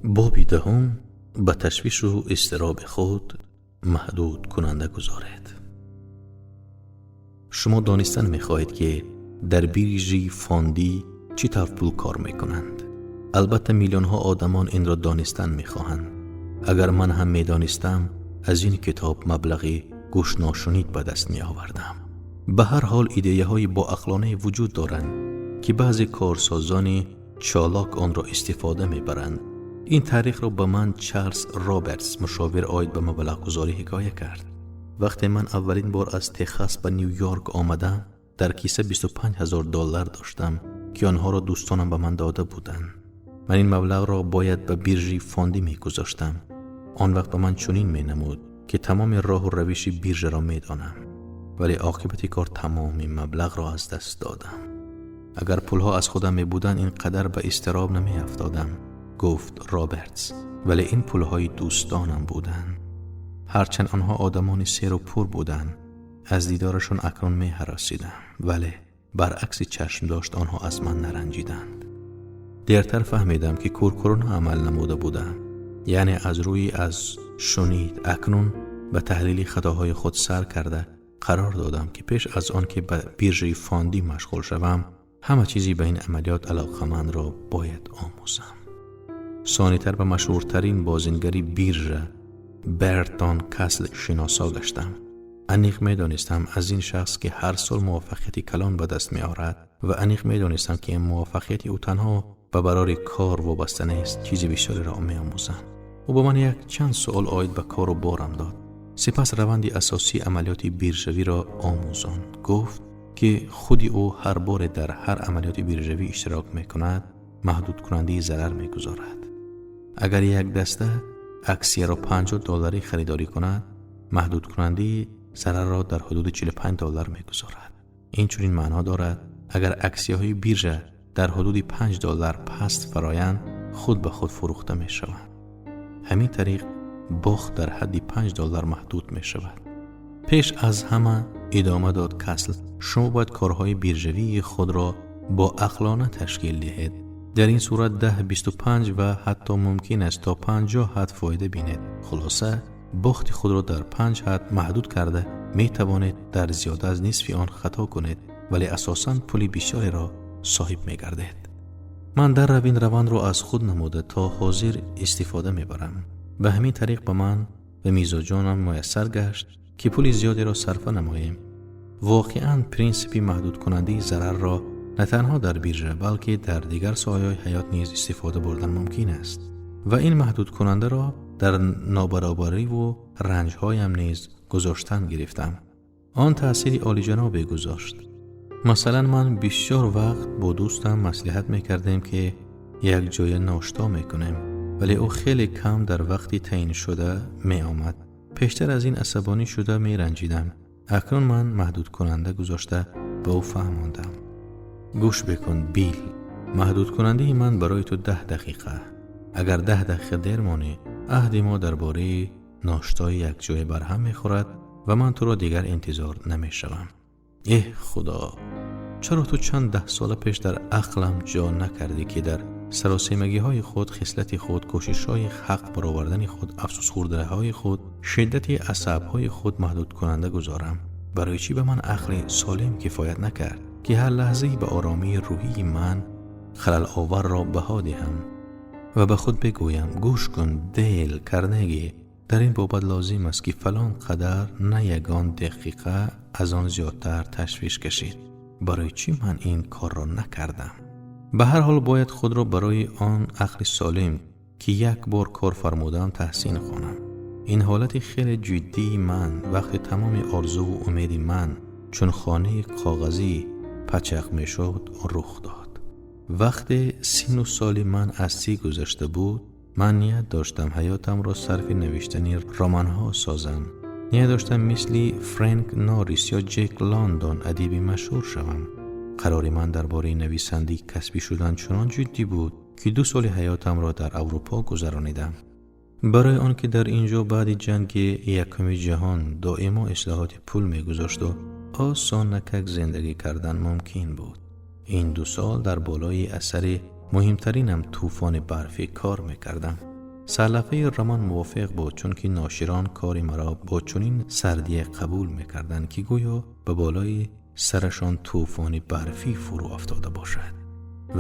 Боби даҳум: ба ташвишу изтироби худ маҳдудкунанда гузоред. Шумо донистан мехоҳед, ки дар биржи фондӣ чӣ тавр пул кор мекунанд. Албатта, миллионҳо одамон инро донистан мехоҳанд. Агар ман ҳам медонистам, аз ин китоб маблағи гӯшношунид ба даст меовардам. Ба ҳар ҳол, идеяҳои боақлонае вуҷуд доранд, ки баъзе корсозони чолок онро истифода мебаранд. Ин таърихро ба ман Чарлз Робертс, мушовир оид ба маблағгузорӣ, ҳикоя кард. Вақте ман аввалин бор аз Техас ба Ню Йорк омадам, дар киса 25 ҳазор доллар доштам, ки онҳоро дӯстонам ба ман дода буданд. Ман ин маблағро бояд ба биржи фондӣ мегузоштам. Он вақт ба ман чунин менамуд, ки тамоми роҳу равиши биржаро медонам, вале оқибати кор тамоми маблағро аз даст додам. Агар пулҳо аз худам мебуданд, ин қадар ба изтироб намеафтодам, гуфт Робертс, вале ин пулҳои дӯстонам буданд. Ҳарчанд онҳо одамони серу пур буданд, аз дидорашон акнун меҳаросидам, вале баръакси чашм дошт, онҳо аз ман наранҷиданд. Дертар фаҳмидам, ки куркӯрона амал намуда будам, яъне аз рӯи аз шунид. Акнун ба таҳлили хатоҳои худ сар карда, қарор додам, ки пеш аз он ки ба биржаи фондӣ машғул шавам, ҳама чизи ба ин амалиёт алоқамандро бояд омӯзам. Сонитар ба машҳуртарин бозингари биржа Бертон Касл шиносо гаштам. Аниқ медонистам аз ин шахс, ки ҳар сол муваффақияти калон ба даст меорад, ва аниқ медонистам, ки муваффақияти ӯ танҳо ба барори кор вобаста нест, чизи бисёреро меомӯзам. Ӯ ба ман як чанд суол оид ба кору борам дод, сипас раванди асосии амалиёти биржавиро омӯзонд. Гуфт, ки худи ӯ ҳар боре дар ҳар амалиёти биржавӣ иштирок мекунад, маҳдудкунандаи зарар мегузорад. Агар як даста аксияро 50 долларӣ харидорӣ кунад, маҳдудкунандаи зарарро дар ҳудуди 45 доллар мегузорад. Ин чунин маъно дорад: агар аксияҳои биржа дар ҳудуди 5 доллар паст фароянд, худ ба худ фурӯхта мешаванд. Ҳамин тариқ бохт дар ҳадди 5 доллар маҳдуд мешавад. Пеш аз ҳама, идома дод Касл, шумо бояд корҳои биржавии худро бо ақлона ташкил диҳед. Дар ин сурат 10, 25 ва ҳатто мумкин аст то 50 ҳад фоида бинед. Хулоса, бохти худро дар 5 ҳад маҳдуд карда метавонед дар зиёда аз нисфи он хато кунед, вале асосан пули бисёреро соҳиб мегардед. Ман даррав ин равандро аз худ намуда, то ҳозир истифода мебарам. Ба ҳамин тариқ ба ман ва мизоҷонам муяссар гашт, ки пули зиёдеро сарфа намоем. Воқеан, принсипи маҳдудкунандаи зарарро на танҳо дар биржа, балки дар дигар соҳаҳои ҳаёт низ истифода бурдан мумкин аст ва ин маҳдудкунандаро дар нобаробариву ранҷҳоям низ гузоштан гирифтам. Он таъсири олиҷанобе гузошт. Масалан, ман бисёр вақт бо дӯстам маслиҳат мекардем, ки якҷоя ношто мекунем, вале ӯ хеле кам дар вақти таъиншуда меомад. Пештар аз ин асабонӣ шуда меранҷидам. Акнун ман маҳдудкунанда гузошта, ба ӯ фаҳмондам: «Гӯш бикун, Билл, маҳдудкунандаи ман барои ту 10 дақиқа. Агар 10 дақиқа дер монӣ, аҳди мо дар бораи ноштои якҷоя барҳам мехӯрад ва ман туро дигар интизор намешавам». Эҳ, Худо, чаро ту чанд даҳсола пеш дар ақлам ҷо накардӣ, ки дар саросемагиҳои худ, хислати худ, кӯшишҳои ҳақ баровардани худ, афсусхӯрдаҳои худ, шиддати асабҳои худ маҳдудкунанда гузорам? Барои чӣ ба ман ақли солим кифоят накард, ки ҳар лаҳзае ба оромии рӯҳии ман халаловарро баҳо диҳам ва ба худ бигӯям: «Гӯш кун, Дейл Карнеги, дар ин бобат лозим аст, ки фалон қадар, на ягон дақиқа аз он зиёдтар ташвиш кашид»? Барои чӣ ман ин корро накардам? Ба ҳар ҳол, бояд худро барои он ақли солим, ки як бор кор фармудаам, таҳсин хонам. Ин ҳолати хеле ҷиддии ман, вақте тамоми орзуву умеди ман чун хонаи коғазӣ пачақ мешуд, рух дод. Вақте сину соли ман аз 30 гузашта буд, ман ният доштам ҳаётамро сарфи навиштани романҳо созам. Ният доштам мисли Фрэнк Норрис ё Ҷек Лондон адиби машҳур шавам. Қарори ман дар бораи нависандаи касбӣ шудан чунон ҷиддӣ буд, ки 2 соли ҳаётамро дар Аврупо гузаронидам. Барои он ки дар ин ҷо баъди ҷанги Якуми ҷаҳон доимо ислоҳоти пул мегузашту осонакак зиндагӣ кардан мумкин буд. Ин 2 сол дар болои асари муҳимтаринам, «Тӯфони барфӣ», кор мекардам. Сарлавҳаи роман мувофиқ буд, чунки ноширон кори маро бо чунин сардие қабул мекарданд, ки гӯё ба болои сарашон тӯфони барфӣ фурӯ афтода бошад.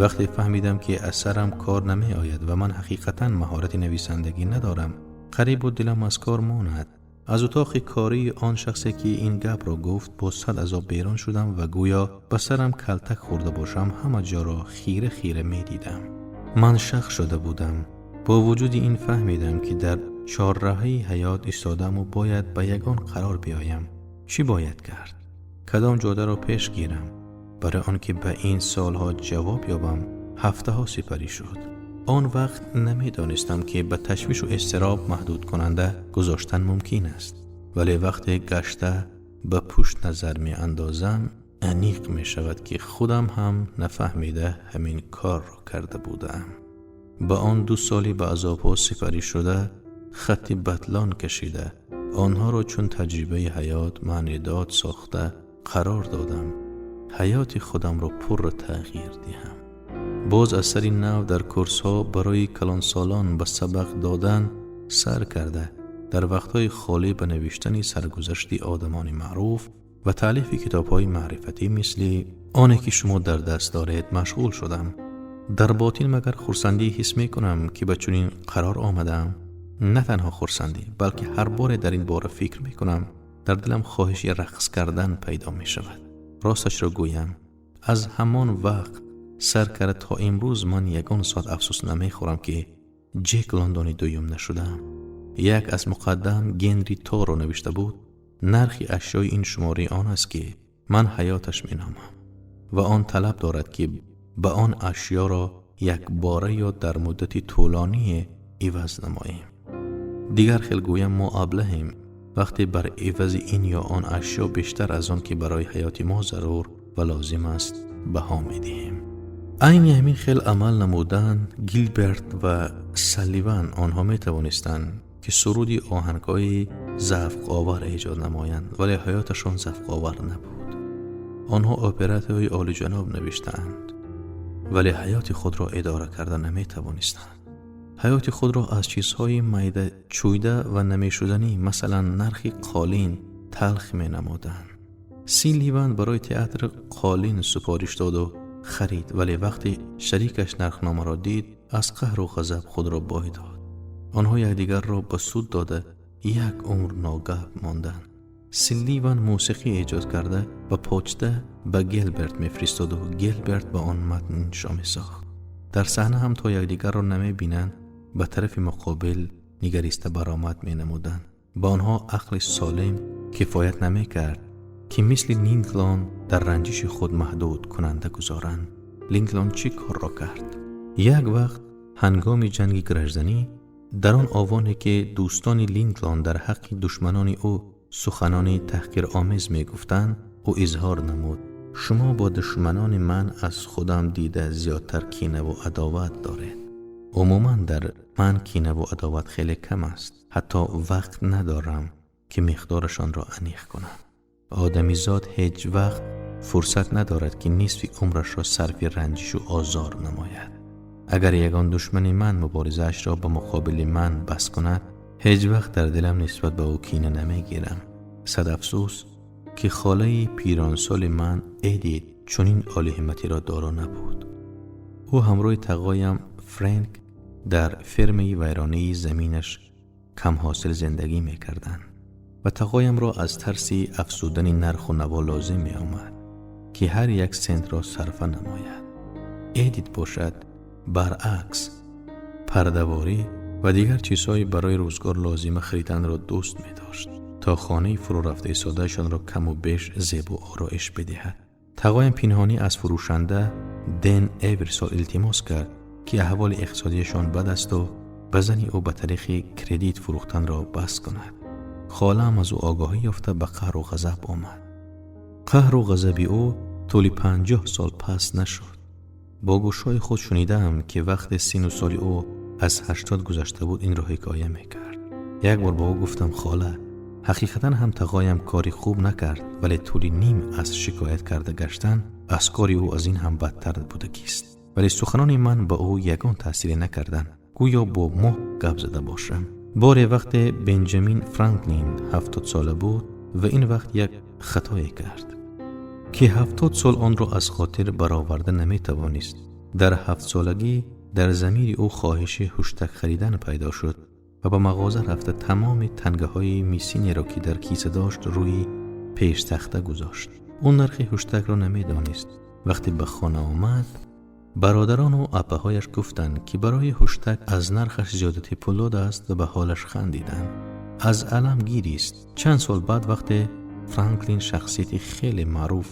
Вақте фаҳмидам, ки асарам кор намеояд ва ман ҳақиқатан маҳорати нависандагӣ надорам, қариб буд дилам аз кор монад. Аз утоқи кории он шахсе, ки ин гапро гуфт, бо сад азоб берун шудам ва гӯё ба сарам калтак хӯрда бошам, ҳама ҷоро хира хира медидам. Ман шах шуда будам. Бо вуҷуди ин фаҳмидам, ки дар чорраҳаи ҳаёт истодаму бояд ба ягон қарор биёям. Чӣ бояд кард? Кадом ҷодаро пеш гирам? Барои он ки ба ин суолҳо ҷавоб ёбам, ҳафтаҳо сипарӣ шуд. Он вақт намедонистам, ки ба ташвишу изтироб маҳдудкунанда гузоштан мумкин аст, вале вақте гашта ба пушт назар меандозам, аниқ мешавад, ки худам ҳам нафаҳмида ҳамин корро карда будаам. Ба он 2 соли ба азобҳо сипарӣ шуда хатти батлон кашида, онҳоро чун таҷрибаи ҳаёт маънидод сохта қарор додам ҳаёти худамро пурра тағйир диҳам. Боз аз сари нав дар курсҳо барои калонсолон ба сабақ додан сар карда, дар вақтҳои холӣ ба навиштани саргузашти одамони маъруф ва таълифи китобҳои маърифатӣ мисли оне ки шумо дар даст доред машғул шудам. Дар ботин магар хурсандӣ ҳис мекунам, ки ба чунин қарор омадаам? На танҳо хурсандӣ, балки ҳар боре дар ин бора фикр мекунам, дар дилам хоҳиши рақс кардан пайдо мешавад. Росташро гӯям, аз ҳамон вақт сар карда то имрӯз ман ягон соат афсӯс намехӯрам, ки Ҷек Лондони дуюм нашудаам. Як аз муқаддам Генри Торо навишта буд: нархи ашёи ин шумораи он аст, ки ман ҳаёташ меномам, ва он талаб дорад, ки ба он ашёро якбора ё дар муддати тӯлоние иваз намоем. Дигар хел гӯям, мо аблаҳем, вақте бар ивази ин ё он ашё бештар аз он ки барои ҳаёти мо зарур ва лозим аст баҳо медиҳем. Айни ҳамин хел амал намудан Гилберт ва Салливан. Онҳо метавонистанд, ки суруди оҳангҳои завқовар эҷод намоянд, вале ҳаёташон завқовар набуд. Онҳо оператҳои олиҷаноб навиштаанд, вале ҳаёти худро идора карда наметавонистанд. Ҳаёти худро аз чизҳои майда чӯйда ва намешуданӣ, масалан нархи қолин, талх менамуданд. Салливан барои театр қолин супориш доду харид, вале вақте шарикаш нархномаро дид, аз қаҳру ғазаб худро бой дод. Онҳо якдигарро ба суд дода, як умр ногап монданд. Салливан мусиқӣ эҷод карда ба почта ба Гилберт мефиристоду Гилберт ба он матн иншо месохт. Дар саҳна ҳам то якдигарро намебинанд, ба тарафи муқобил нигариста баромад менамуданд. Ба онҳо ақли солим кифоят намекард, ки мисли Линклон дар ранҷиши худ маҳдуд кунанда гузоранд. Линклон чӣ корро кард? Як вақт ҳангоми ҷанги гражданӣ, дар он овоне ки дӯстони Линклон дар ҳаққи душманони ӯ суханони таҳқиромез мегуфтанд, ӯ изҳор намуд: шумо бо душманони ман аз худам дида зиёдтар кинаву адоват доред. Умуман дар ман кинаву адоват хеле кам аст, ҳатто вақт надорам, ки миқдорашонро аниқ кунам. Одамизод ҳеҷ вақт фурсат надорад, ки нисфи умрашро сарфи ранҷишу озор намояд. Агар ягон душмани ман муборизаашро ба муқобили ман бас кунад, ҳеҷ вақт дар дилам нисбат ба ӯ кина намегирам. Сад афсӯс, ки холаи пиронсоли ман Эдит чунин олиҳимматиро доро набуд. Ӯ ҳамроҳи тағоям Френк дар фермаи вайронии заминаш камҳосил зиндагӣ мекарданд ва тағоямро аз тарси афзудани нарху наво лозим меомад, ки ҳар як сентро сарфа намояд. Эдит бошад, баръакс, пардаворӣ ва дигар чизҳои барои рӯзгор лозима хариданро дӯст медошт, то хонаи фурӯрафтаи содаашонро каму беш зебу ороиш бидиҳад. Тағоям пинҳонӣ аз фурӯшанда Ден Эверсол илтимос кард, ки аҳволи иқтисодиашон бад асту ба зани ӯ ба тариқи кредит фурӯхтанро бас кунад. Холаам аз ӯ огоҳӣ ёфта ба қаҳру ғазаб омад. Қаҳру ғазаби ӯ тӯли 50 сол пас нашуд. Бо гӯшҳои худ шунидаам, ки вақте сину соли ӯ аз 80 гузашта буд, инро ҳикоя мекард. Як бор ба ӯ гуфтам: хола, ҳақиқатан ҳам тағоям кори хуб накард, вале тӯли ним аср шикоят карда гаштан аз кори ӯ аз ин ҳам бадтар будагист. Вале суханони ман ба ӯ ягон таъсире накарданд. Гӯё бо моҳ гап зада бошам. Боре вақте Бенҷамин Франклин 70 сола буд ва ин вақт як хатое кард, ки 70 сол онро аз хотир бароварда наметавонист. Дар 7 солагӣ дар замири ӯ хоҳиши ҳуштак харидан пайдо шуд ва ба мағоза рафта тамоми тангаҳои мисинеро, ки дар киса дошт, рӯи пештахта гузошт. Ӯ нархи ҳуштакро намедонист. Вақте ба хона омад, бародарону апаҳояш гуфтанд, ки барои ҳуштак аз нархаш зиёдатӣ пул додааст ва ба ҳолаш хандиданд. Аз алам гирист. Чанд сол баъд, вақте Франклин, шахсияти хеле маъруф,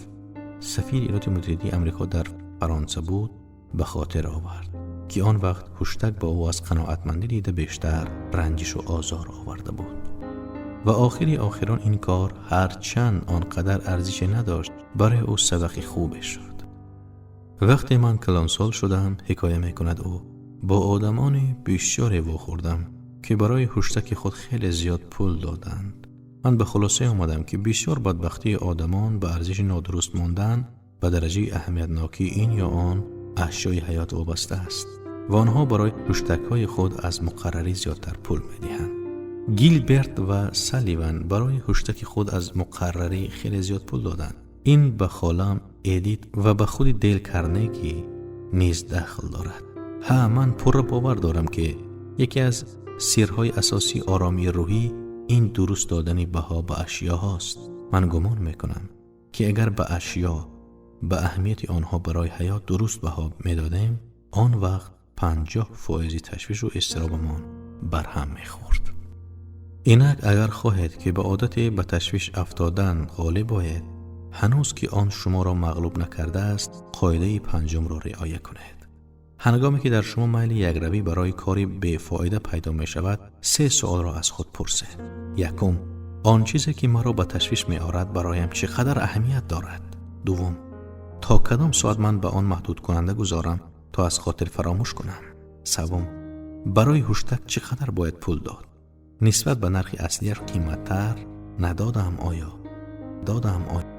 сафири Иёлоти Муттаҳидаи Амрико дар Фаронса буд, ба хотир овард, ки он вақт ҳуштак ба ӯ аз қаноатмандӣ дида бештар ранҷишу озор оварда буд. Ва охири охирон ин кор, ҳарчанд он қадар арзише надошт, барои ӯ сабақи хубе шуд. «Вақте ман калонсол шудам, — ҳикоя мекунад ӯ, — бо одамони бисёре вохӯрдам, ки барои ҳуштаки худ хеле зиёд пул доданд. Ман ба хулосае омадам, ки бисёр бадбахтии одамон ба арзиши нодуруст мондан ба дараҷаи аҳамиятнокии ин ё он ашёи ҳаёт вобаста аст ва онҳо барои ҳуштакҳои худ аз муқаррарӣ зиёдтар пул медиҳанд. Гилберт ва Салливан барои ҳуштаки худ аз муқаррарӣ хеле зиёд пул доданд. Ин ба холам Эдит ва ба худи Дейл Карнеги низ дахл дорад. Ҳа, ман пурра бовар дорам, ки яке аз сирҳои асосии оромии рӯҳӣ ин дуруст додани баҳо ба ашёҳост. Ман гумон мекунам, ки агар ба ашё, ба аҳамияти онҳо барои ҳаёт дуруст баҳо медодем, он вақт 50 фоизи ташвишу изтиробамон барҳам мехӯрд. Инак, агар хоҳед, ки ба одати ба ташвиш афтодан ғолиб оед, ҳанӯз ки он шуморо мағлуб накардааст, қоидаи панҷумро риоя кунед. Ҳангоме ки дар шумо майли якравӣ барои кори бефоида пайдо мешавад, се суолро аз худ пурсед. Якум: он чизе, ки маро ба ташвиш меорад, бароям чӣ қадар аҳамият дорад? Дуввум: то кадом соат ман ба он маҳдудкунанда гузорам, то аз хотир фаромӯш кунам? Севум: барои ҳуштак чӣ қадар бояд пул дод? Нисбат ба нархи аслияш қиматтар надодаам оё? Додаам оё?